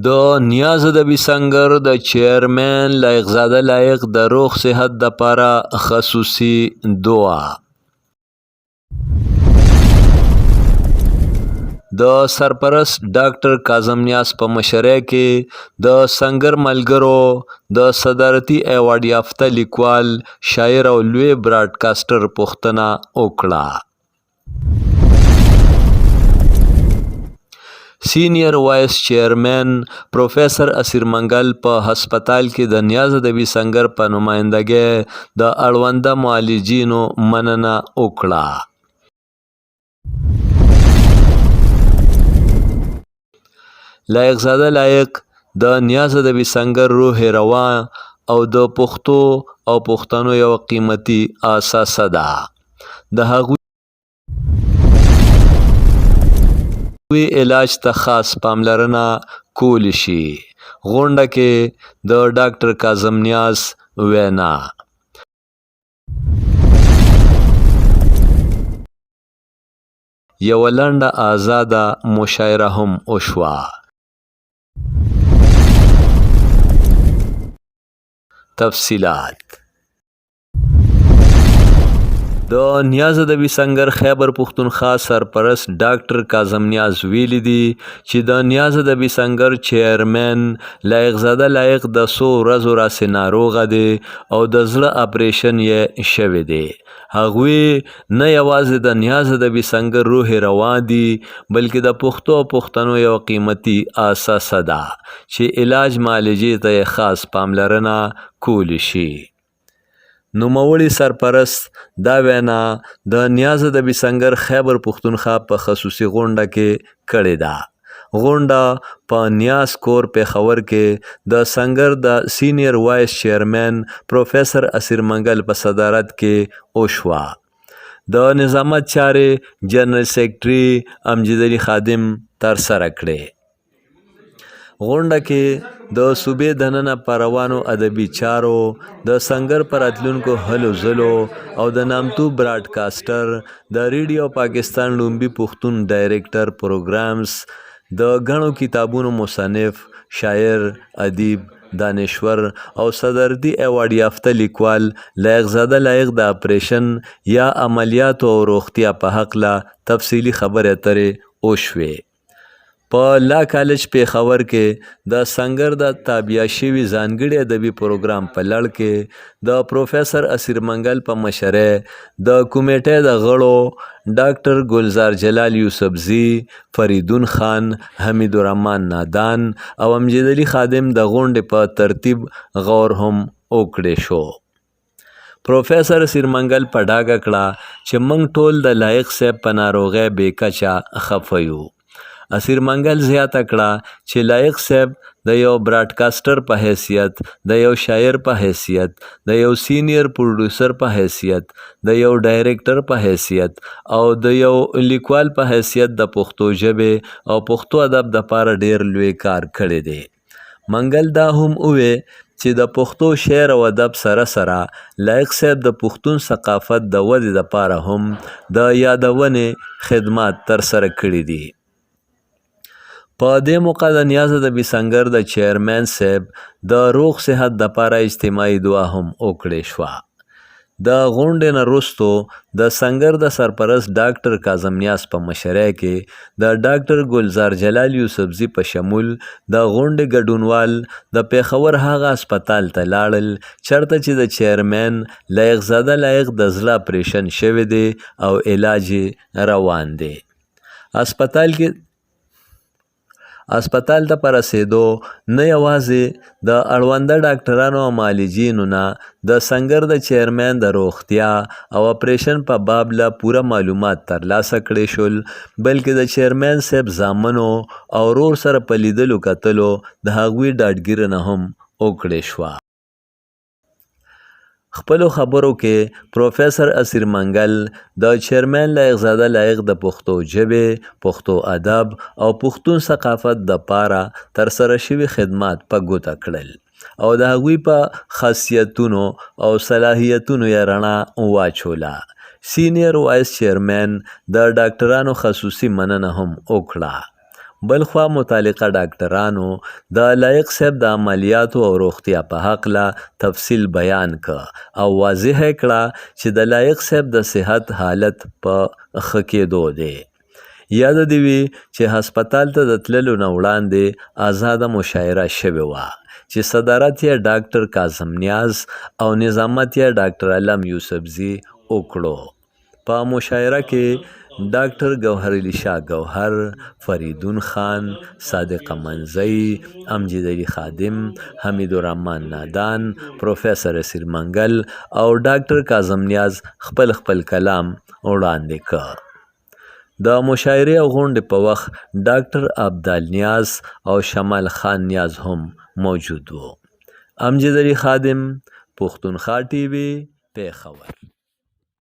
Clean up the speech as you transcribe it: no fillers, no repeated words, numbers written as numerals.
د نیاز ادبي سنګر د چیئرمین لایق زاده لایق د روغ صحت دپاره خصوصي دعا. د سرپرست ډاکټر کاظم نیاز په مشرۍ کې د سنګر ملګرو د صدارتي ایوارډ یافته لیکوال، شاعر او لوی براډکاسټر پوښتنه وکړه. سینیر وایس چیئرمین پروفیسر اسیر منګل په هسپتال کې د نیاز ادبي سنګر په نمایندګۍ د اړونده معالجینو مننه وکړه. لایق زاده لایق د نیاز ادبي سنګر روح روان او د پښتو او پښتنو یوه قیمتي اثاثه ده. د هغوی علاج ته خاص پاملرنه کولی شي. غونډه کې د ډاکټر کاظم نیاز وینا. یوه لنډه ازاده مشاعره هم وشوه. تفصیلات. د نیاز ادبي سنګر خیبر پښتونخوا سرپرست ډاکټر کاظم نیاز ویلي دي چې د نیاز ادبي سنګر چیئرمین لایق زاده لایق د څو ورځو راسې ناروغه دی او د زړه اپریشن یې شوی دی. هغوی نه یوازې د نیاز ادبي سنګر روح روان دي، بلکې د پښتو او پښتنو یوه قیمتي اثاثه ده چې علاج معالجې ته یې خاص پاملرنه کولی شي. نوموړي سرپرست دا وینا د نیاز ادبي سنګر خیبر پښتونخوا په خصوصي غونډه کې کړې ده. غونډه په نیاز کور پېښور کې د سنګر د سینیر وایس چیئرمین پروفیسر اسیر منګل په صدارت کې وشوه. د نظامت چارې جنرل سیکرټري امجد علي خادم ترسره کړې. غونډه کې د صوبې دننه په روانو ادبي چارو، د سنګر پر راتلونکو هلو ځلو او د نامتو براډکاسټر د ریډیو پاکستان ړومبي پښتون ډایرکټر پروګرامز، د ګڼو کتابونو مصنف، شاعر، ادیب، دانشور او صدارتي ایوارډ یافته لیکوال لایق زاده لایق د اپریشن یا عملیاتو او روغتیا په هکله تفصیلي خبرې اترې وشوې. په لا کالج پېښور کې د سنګر د تابیا شوي ځانګړي ادبي پروګرام په لړ کې د پروفیسر اسیر منګل په مشرۍ د کمیټې د غړو ډاکټر ګلزار جلال یوسفزي، فریدون خان، حمید الرحمن نادان او امجد علي خادم د غونډې په ترتیب غور هم وکړی شو. پروفیسر سیرمنګل په ډاګه کړه چې موږ ټول د لایق صاحب په ناروغۍ بې کچه خفه یو. اسیر منګل زیاته کړه چې لایق صاحب د یو براډکاسټر په حیثیت، د یو شاعر په حیثیت، د یو سینیر پروډوسر په حیثیت، د یو ډایرکټر په حیثیت او د یو لیکوال په حیثیت د پښتو ژبې او پښتو ادب دپاره ډېر لوی کار کړی دی. منګل دا هم ووې چې د پښتو شعر او ادب سره سره لایق صاحب د پښتون ثقافت د ودې دپاره هم د یادونې خدمات ترسره کړي دي. په دې موقع د نیاز ادبي سنګر د چیئرمین صاحب د روغ صحت دپاره اجتماعي دعا هم وکړې شوه. د غونډې نه وروسته د سنګر د سرپرست ډاکټر کاظم نیاز په مشرۍ کې د ډاکټر ګلزار جلال یوسفزي په شمول د غونډې ګډونوال د پېښور هغه هسپتال ته لاړل چرته چې د چیئرمین لایق زاده لایق د زړه اپریشن شوی دی او علاج یې روان دی. هسپتال کې هسپتال ته په رسېدو نه یوازې د اړونده ډاکټرانو او معالجینو نه د سنګر د چیرمین د روغتیا او اپریشن په باب له پوره معلومات ترلاسه کړی شول، بلکې د چیرمین صاحب زامنو او ورور سره په لیدلو کتلو د هغوی ډاډګیرنه هم وکړی شوه. خپلو خبرو کې پروفیسر اسیر منګل د چیرمین لایق زاده لایق د پښتو ژبې، پښتو ادب او پښتون ثقافت د پاره ترسره شوي خدمات په ګوته کړل او د هغوی په خاصیتونو او صلاحیتونو یې رڼا واچوله. سینیر وایس چیرمین د ډاکټرانو خصوصي مننه هم وکړه. بلخوا متعلقه ډاکټرانو د لایق صاحب د عملیاتو او روغتیا په هکله تفصیل بیان که او واضح یې کړه چې د لایق صاحب د صحت حالت په ښه کېدو دی. یاده دې وي چې هسپتال ته د تللو نه وړاندې ازاده مشاعره شوې وه چې صدارت یې ډاکټر کاظم نیاز او نظامت یې ډاکټر علم یوسفزي وکړو. په مشاعره کې ډاکټر ګوهر علي شاه ګوهر، فریدون خان، صادق امنزی، امجد علي خادم، حمید الرحمن نادان، پروفیسر اسیر منګل او ډاکټر کاظم نیاز خپل خپل کلام وړاندې کړ. د مشاعرې او غونډې په وخت ډاکټر ابدال نیاز او شمال خان نیاز هم موجود وو. امجد علي خادم، پښتونخوا ټي وي، پېښور.